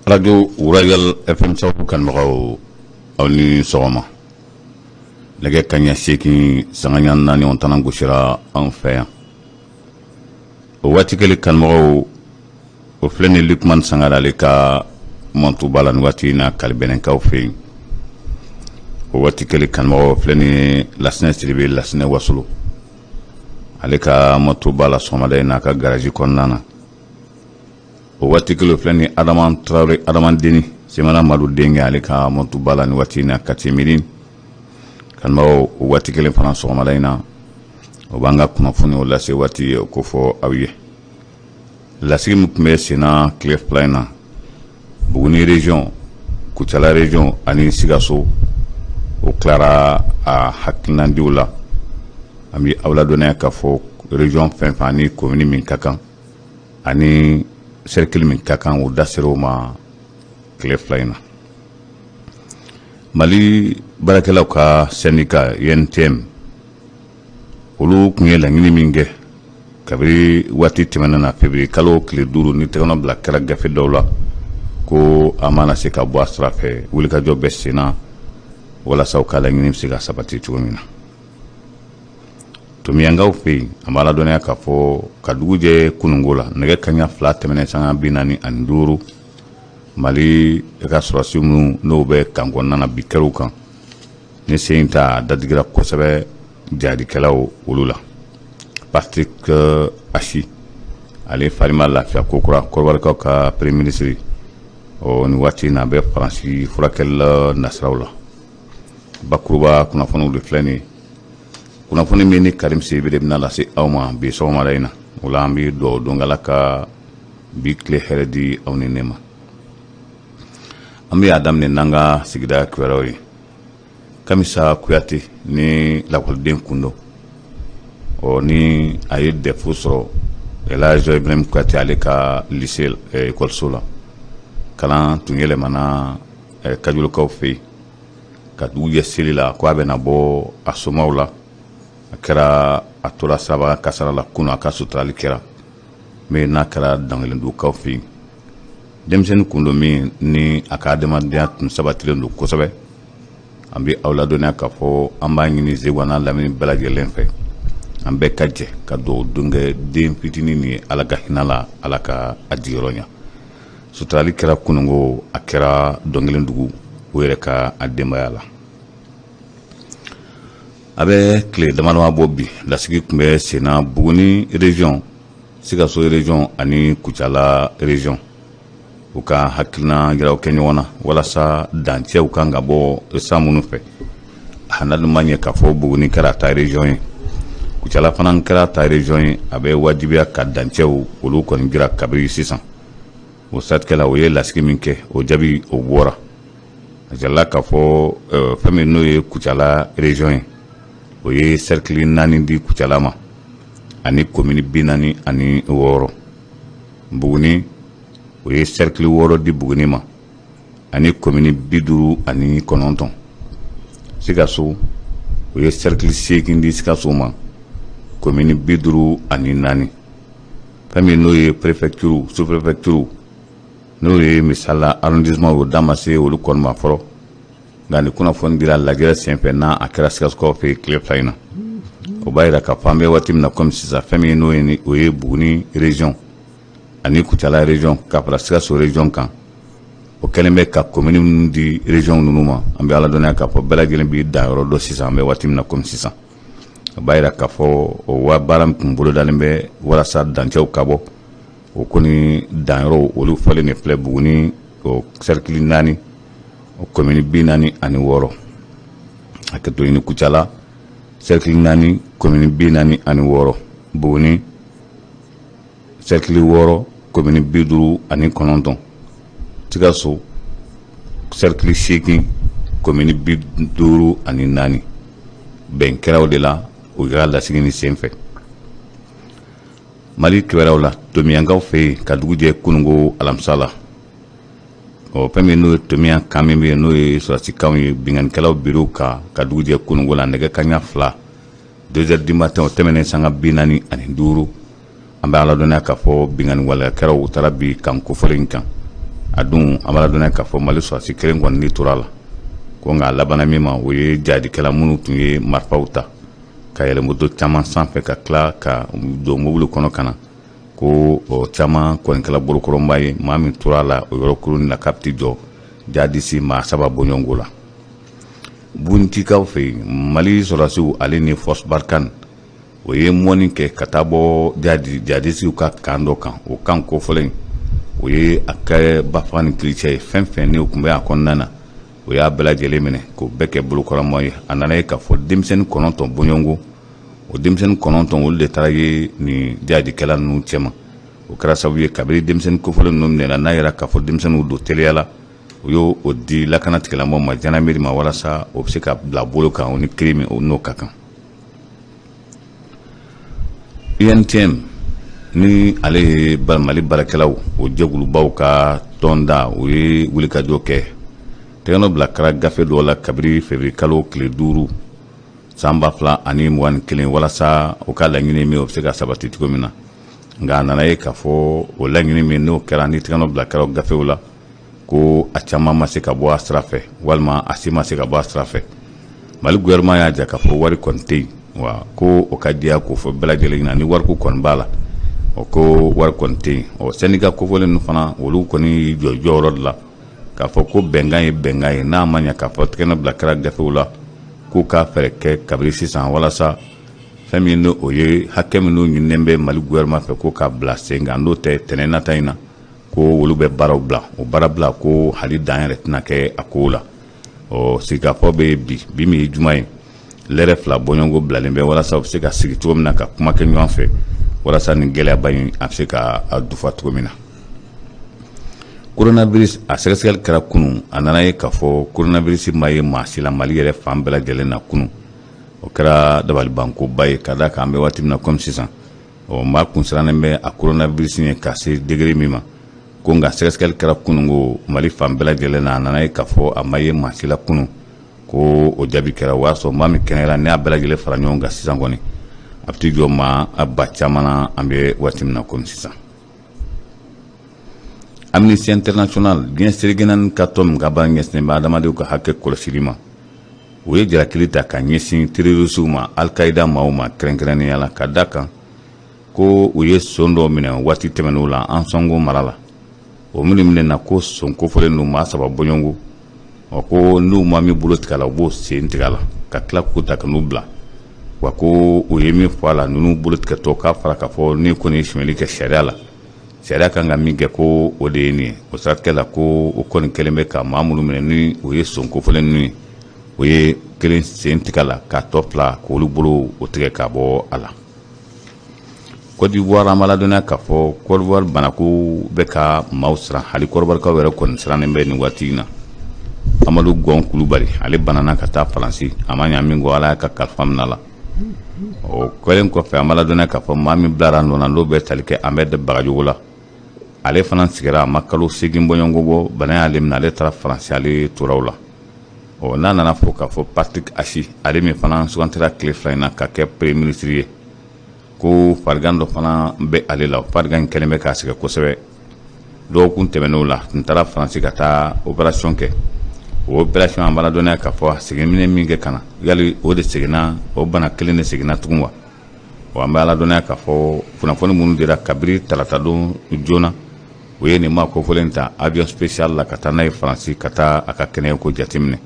Radio Royal FM sababu kanubagaw, aw ni sɔgɔma. Nɛgɛ kaɲɛ 8 sanga ɲa 4, o tana gosira anw fɛ yan. O waati kelen, kanubagaw, o filɛ ni Lukman Sangare, ale ka mɔntuba la nin waati in na Kalibɛnɛkaw fɛ yen. O waati kelen, kanubagaw, filɛ ni Lasinɛ Sidibe, Lasinɛ Wasolo, ale ka mɔtuba la sɔgɔmada in na, a ka garaji kɔnɔna na. O waati kelen, filɛ ni Adama Tarawele, Adamadenni Semana Madu denkɛ, ale ka mɔtuba la nin waati in na Kati Miiri. Kanubagaw, o waati kelen fana, sɔgɔmada in na, o b'an ka kunnafoni o lase waati ye, o ko fɔ aw ye. Lasigi min tun bɛ senna tile 2 in na, Buguni région, Kucala région ani Sikaso, o tilara a hakilinadiw la. An bɛ aw ladɔnniya k'a fɔ région fɛn fɛn ani commune min ka kan ani cercle min ka kan, o da sera o ma tile 2 in na. Mali baarakɛlaw ka syndicat UNTM, olu tun ye laɲini min kɛ kabini waati tɛmɛnen na, février kalo tile 5, ni tɛgɛnɔ bila kɛra gafe dɔw la, ko a mana se ka bɔ a sira fɛ, wulikajɔ bɛ sen na walasa u ka laɲini bɛ se ka sabati cogo min na. Tomiyankaw fɛ yen, an b'a ladɔnniya k'a fɔ ka dugu jɛ kununko la, nɛgɛ kaɲa 2 tɛmɛnen sanga 45, Mali ka sɔrɔdasi minnu n'o bɛ kan kɔnɔna na, bi kɛr'u kan ni sen ta dadigira kosɛbɛ jadikɛlaw olu la. Patrick Achi, ale fari ma lafiya kokura. Kɔdiwarikaw ka premier ministre, ɔ nin waati in na, a bɛ Faransi furakɛli la nasiraw la. Bakuruba kunnafoniw de filɛ nin ye, kunnafoni min ni Karim Sidibe de bɛna lase aw ma bi sɔgɔmada in na. O la, an bɛ dugawu don Ala ka bi tile hɛrɛ di aw ni ne ma. An bɛ a daminɛ n'an ka sigida kibaruyaw ye. Kamisa Kuyate ni lakɔliden kun don, ɔ ni a ye DEF sɔrɔ Elhaji Ibrahim Kuyate, ale ka lycée, ekɔliso la. Kalan tun yɛlɛmana Kajolokaw fɛ yen ka dugu jɛ seli la, ko a bɛna bɔ a somaw la. A kɛra a tora siraba kasara la kunun, a ka suturali kɛra mais n'a kɛra Dankelendugukaw fɛ yen. Denmisɛnnin kun don min ni a ka adamadenya tun sabatilen don kosɛbɛ. An bɛ aw ladɔnniya k'a fɔ an b'a ɲini Segu n'a lamini bɛɛ lajɛlen fɛ, an bɛɛ ka jɛ ka dugawu don kɛ den fitinin nin ye. Ala ka hinɛ la, Ala ka a jigiyɔrɔ ɲɛ. Suturali kɛra kununko, a kɛra Dɔnkelendugu o yɛrɛ ka a denbaya la. A bɛ tile damadama bɔ bi, lasigi tun bɛ senna Buguni région, Sikaso région ani Kucala région, u ka hakilina yiraw kɛ ɲɔgɔn na walasa dancɛw kan ka bɔ san minnu fɛ. A n'a dun ma ɲɛ k'a fɔ Buguni kɛra ta région ye, Kucala fana kɛra ta région ye, a bɛ wajibiya ka dancɛw olu kɔni jira kabiri sisan. O siratigɛ la, o ye lasigi min kɛ, o jaabi o bɔra. A jirala k'a fɔ fɛn min n'o ye Kucala région ye, o ye cercle 4 di Kucala ma ani commune 46. Buguni, o ye cercle 6 di Buguni ma ani commune 59. Sikaso, o ye cercle 8 di Sikaso ma, commune 54. Fɛn min n'o ye préfecture, sous-préfecture, n'o ye misala arrondissement, o da ma se olu kɔni ma fɔlɔ. Nka ni kunnafoni dira lajɛrɛ senfɛ, n'a a kɛra Sikasokaw fɛ yen tile 2 in na, o b'a yira k'a fɔ an bɛ waati min na komi sisan, fɛn min n'o ye o ye Buguni région ani Kucala région ka fara Sikaso région kan, o kɛlen bɛ ka commune minnu di région ninnu ma, an bɛ ala dɔnniya k'a fɔ bɛɛ lajɛlen b'i dan yɔrɔ dɔ sisan, an bɛ waati min na komi sisan. O b'a yira k'a fɔ o wa baara min tun bolodalen bɛ walasa dancɛw ka bɔ, o kɔni danyɔrɔw olu fɔlen de filɛ: Buguni, o cercle 4, o commune 46, hakɛto ɲini, Kucala cercle 4, commune 46, Buguni cercle 6, commune 59, Sikaso cercle 8, commune 54. Bɛn kɛra o de la o kɛra lasigi ni sen fɛ. Mali kibaruyaw la, Tomiyankaw fɛ yen, ka dugu jɛ kununko alamisa la, ɔ fɛn min n'o ye Tomiya kan min bɛ yen, n'o ye sɔrɔdasikanw ye, binkannikɛlaw biriw kan ka dugu jɛ kununko la, nɛgɛ kaɲa 2, 2 heures du matin, o tɛmɛnen sanga 45. An bɛ ala dɔnniya k'a fɔ binkanni waleyakɛlaw u taara bi kan kofɔlen in kan. A dun, an b'a ladɔnniya k'a fɔ Mali sɔrɔdasi kelen kɔni ni tora a la. Ko nka a labanna min ma, o ye jadikɛla minnu tun ye marifaw ta ka yɛlɛ moto caman sanfɛ ka tila ka don mobili kɔnɔ ka na, ko caman kɔni kɛla bolokɔrɔba ye. Maa min tora a la o yɔrɔ kurun na, k'a bɛ t'i jɔ jadisi maa 3 bɔɲɔgɔnko la. Bunitikaw fɛ yen, Mali sɔrɔdasiw ale ni Force Barkhane, o ye mɔni kɛ ka taa bɔ jadisiw ka camp dɔ kan. O camp kofɔlen, o ye a kɛ bafaga ni kilicɛ ye. Fɛn fɛn ni o tun bɛ a kɔnɔna na, o y'a bɛɛ lajɛlen minɛ k'o bɛɛ kɛ bolokɔrɔma ye. A nana ye k'a fɔ denmisɛnnin 9 bɔɲɔgɔnko, o denmisɛnnin 9, olu de taara ye nin jadikɛla ninnu cɛma. O kɛra sababu ye, kabini denmisɛnnin kofɔlen ninnu minɛna, n'a yɛrɛ k'a fɔ denmisɛnninw don teliya la, u y'o o di lakana tigilamɔgɔw ma, gendarmerie ma, walasa o bɛ se ka bila bolo kan, o ni kiri min o n'o ka kan. UNTM, ni ale ye Mali baarakɛlaw o jɛkulubaw ka tɔnda, o ye wulikajɔ kɛ, tɛgɛnɔ bila kɛra gafe dɔ la kabini février kalo tile 5 san 2021, walasa o ka laɲini min, o bɛ se ka sabati cogo min na. Nka a nana ye k'a fɔ o laɲini min n'o kɛra, ni tɛgɛnɔ bila kɛra gafew la, ko a caman ma se ka bɔ a sira fɛ, walima a si ma se ka bɔ a sira fɛ. Mali gouvernement y'a jira k'a fɔ wari kɔni tɛ yen wa, ko o ka diya k'o fɔ bɛɛ lajɛlen ɲɛna ni wariko kɔni b'a la, o ko wari kɔni tɛ yen. Ɔ, syndicat kofɔlen ninnu fana, olu kɔni jɔ jɔyɔrɔ de la k'a fɔ ko bɛnkan ye bɛnkan ye, n'a ma ɲɛ k'a fɔ tɛgɛnɔ bila kɛra gafew la, k'u ka fɛɛrɛ kɛ kabini sisan, walasa fɛn min ni o ye hakɛ minnu ɲininen bɛ Mali gouvernement fɛ, ko k'a bila sen kan. N'o tɛ, tɛnɛn nata in na, ko olu bɛ baaraw bila. O baara bila ko hali dan yɛrɛ tɛna kɛ a ko la. Ɔ, sigikafɔ bɛ bi, bi min ye juma ye, lɛrɛ 2 bɔɲɔgɔnko bilalen bɛ, walasa u bɛ se ka sigi cogo min na ka kuma kɛ ɲɔgɔn fɛ, walasa nin gɛlɛyaba in a bɛ se ka a dufa cogo min na. Coronavirus, a sɛgɛsɛgɛli kɛra kunun. A nana ye k'a fɔ coronavirus ma ye maa si la Mali yɛrɛ fan bɛɛ lajɛlen na kunun. O kɛra dabalibankoba ye, ka d'a kan an bɛ waati min na komi sisan, ɔ, maa kun sirannen bɛ a coronavirus ye ka se degré min ma. Ko nka sɛgɛsɛgɛli kɛra kunun ko Mali fan bɛɛ lajɛlen na, a nana ye k'a fɔ a ma ye maa si la kunun. Ko o jaabi kɛra, o y'a sɔrɔ maa min kɛnɛyara, n'i y'a bɛɛ lajɛlen fara ɲɔgɔn kan sisan kɔni, a bɛ t'i jɔ maa ba caman na an bɛ waati min na komi sisan. Amnesty International, diɲɛ seleke naani ka tɔn min ka baara ɲɛsinnen bɛ adamadenw ka hakɛ kɔlɔsili ma, o ye jalakili ta ka ɲɛsin terroristew ma, Al-Qaïda maaw ma kɛrɛnkɛrɛnnenya la, ka da kan ko u ye son dɔ minɛ waati tɛmɛnenw la Ansongo mara la. O minnu minɛna, ko son kofɔlen ninnu maa 3 bɔɲɔgɔnko, ɔ, ko n'u ma min bolo tigɛ a la, u b'o sen tigɛ a la, ka tila k'u ta ka n'u bila wa. Ko u ye min fɔ a la, ninnu bolo tigɛtɔ, k'a fara k'a fɔ ni kɔni ye sonyɛli kɛ sariya la, sariya kan ka min kɛ, ko o de ye nin ye. O siratigɛ la, ko o kɔni kɛlen bɛ ka maa minnu minɛ ni o ye son kofɔlen ninnu ye, o ye kelen sen tigɛ la, k'a tɔ 2 k'olu bolo o tigɛ ka bɔ a la. Côte d'Ivoire, an b'a ladɔnniya k'a fɔ Côte d'Ivoire banako bɛ ka maaw siran. Hali Kɔrɔbarikaw yɛrɛ kɔni sirannen bɛ nin waati in na. Amadu Gɔn Kulubali, ale banana ka taa Faransi, a ma ɲa min kɔ, Ala y'a ka kalifa minɛ a la. O kɛlen kɔfɛ, an b'a ladɔnniya k'a fɔ maa min bilara nɔ na, n'o bɛ tali kɛ Ahmed Bagajogo la, ale fana sigira, a ma kalo 8 bɔɲɔgɔnko bɔ, bana y'ale minɛ, ale taara Faransi, ale tora o la. Ɔ, n'a nana fɔ k'a fɔ Patrick Achi, ale min fana sugantira tile 2 in na ka kɛ premier ministre ye, ko farigan dɔ fana bɛ ale la. Farigan in kɛlen bɛ k'a sɛgɛn kosɛbɛ. Dɔgɔkun tɛmɛnenw la, tun taara Faransi ka taa opération kɛ. O opération, an b'a ladɔnniya k'a fɔ a seginni min kɛ ka na, yali o de seginna, o bana kelen de seginna tugun wa? Wa an b'a ladɔnniya k'a fɔ kunnafoni minnu dira kabini taratadon joona, o ye nin maa kofɔlen ta avion spécial la ka taa n'a ye Faransi, ka taa a ka kɛnɛya ko jateminɛ.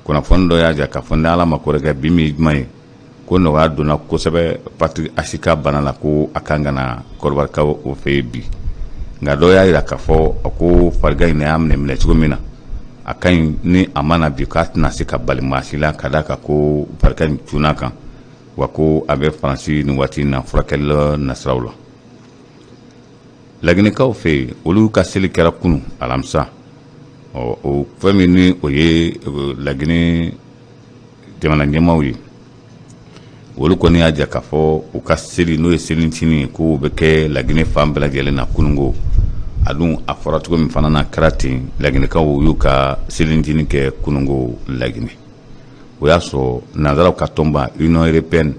Kunnafoni dɔ y'a jira k'a fɔ ni Ala ma ko kɛ, bi min ye juma ye, ko nɔgɔya donna kosɛbɛ Patrick Achi ka bana la, ko a kan ka na Kɔrɔbarikaw o fɛ yen bi. Nka dɔw y'a jira k'a fɔ a ko farigan in y'a minɛ minɛ cogo min na, a ka ɲi ni a ma na bi, k'a tɛna se ka bali maa si la, ka d'a kan ko farigan in cunna kan wa, ko a bɛ Faransi nin waati in na furakɛli nasiraw la. Laginɛkaw fɛ yen, olu ka seli kɛra kunun alamisa. Ɔ, o fɛn min ni o ye Laginɛ jamana ɲɛmaaw ye, olu kɔni y'a jira k'a fɔ u ka seli, n'o ye selicinin ye, k'o bɛ kɛ Laginɛ fan bɛɛ lajɛlen na kununko. A dun, a fɔra cogo min fana na, kɛra ten. Laginɛkaw y'u ka selicinin kɛ kununko Laginɛ. O y'a sɔrɔ nanzaraw ka tɔnba Union européenne,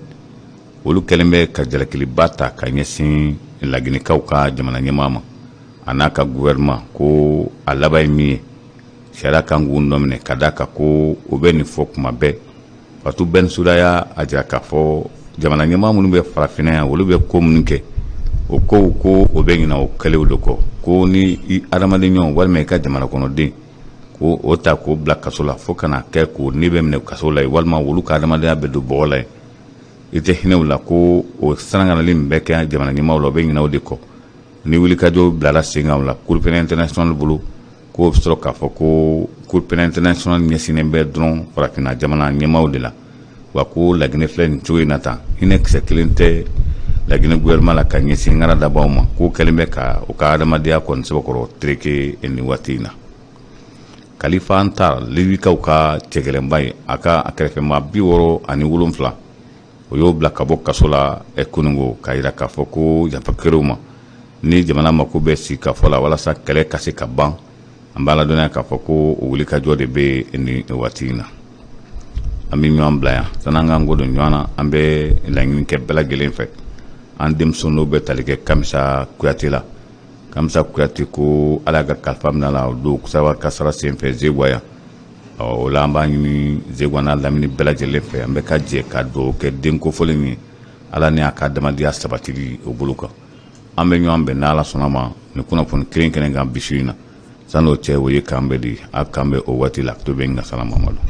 olu kɛlen bɛ ka jalakiliba ta ka ɲɛsin Laginɛkaw ka jamana ɲɛmaa ma. a n'a ka gouvernement, ko a laban ye min ye, sariya kan k'u nɔminɛ, ka d'a kan ko o bɛ nin fɔ kuma bɛɛ. Fatou Bensouda y'a jira k'a fɔ jamana ɲɛmaa minnu bɛ farafinna yan, olu bɛ ko minnu kɛ, o kow ko o bɛ ɲina o kɛlenw de kɔ, ko ni i adamaden ɲɔgɔn walima i ka jamana kɔnɔden ko o ta k'o bila kaso la, fo ka na kɛ k'o ni bɛ minɛ kaso la yen, walima olu ka adamadenya bɛ don bɔgɔ la yen, i tɛ hinɛ u la, ko o sanganali min bɛ kɛ jamana ɲɛmaaw la, o bɛ ɲinɛ o de kɔ. Ni wulikajɔ bilala sen kan o la, Cour pénale internationale bolo, k'o bɛ sɔrɔ k'a fɔ ko Cour pénale internationale ɲɛsinnen bɛ dɔrɔn farafinna jamana ɲɛmaaw de la. Wa ko Laginɛ filɛ nin cogo in na tan, hinɛ kisɛ kelen tɛ Laginɛ gouvernement la ka ɲɛsin ŋaradabaw ma, k'o kɛlen bɛ ka u ka adamadenya kɔni sɛbɛkɔrɔ tereke nin waati in na. Khalifa Haftar, Libikaw ka cɛgɛlɛnba ye, a ka a kɛrɛfɛmaa 67, o y'o bila ka bɔ kaso la kunungo, k'a jira k'a fɔ ko yafa kɛr'u ma ni jamana mako bɛ sigikafɔ la walasa kɛlɛ ka se ka ban. An b'a ladɔnniya k'a fɔ ko o wulikajɔ de bɛ nin waati in na. An bɛ ɲɔgɔn bila yan sani an k'an ko don ɲɔgɔn na. An bɛ laɲini kɛ bɛɛ lajɛlen fɛ, an denmisɛnninw bɛ tali kɛ Kamisa Kuyate la. Kamisa Kuyate ko Ala ka kalifa minɛ la o don saba kasara senfɛ Zeguwa yan. O la, an b'a ɲini Zeguwa n'a lamini bɛɛ lajɛlen fɛ, an bɛ ka jɛ ka dugawu kɛ den kofɔlen ye, Ala ni a ka adamadenya sabatili o bolo kan. An bɛ ɲɔgɔn bɛn n'Ala sɔnna ma nin kunnafoni kelen kɛnɛ kan bi su in na. San'o cɛ, o ye k'an bɛn di, a k'an bɛn o waati la. To bɛ n ka sala Mamadu.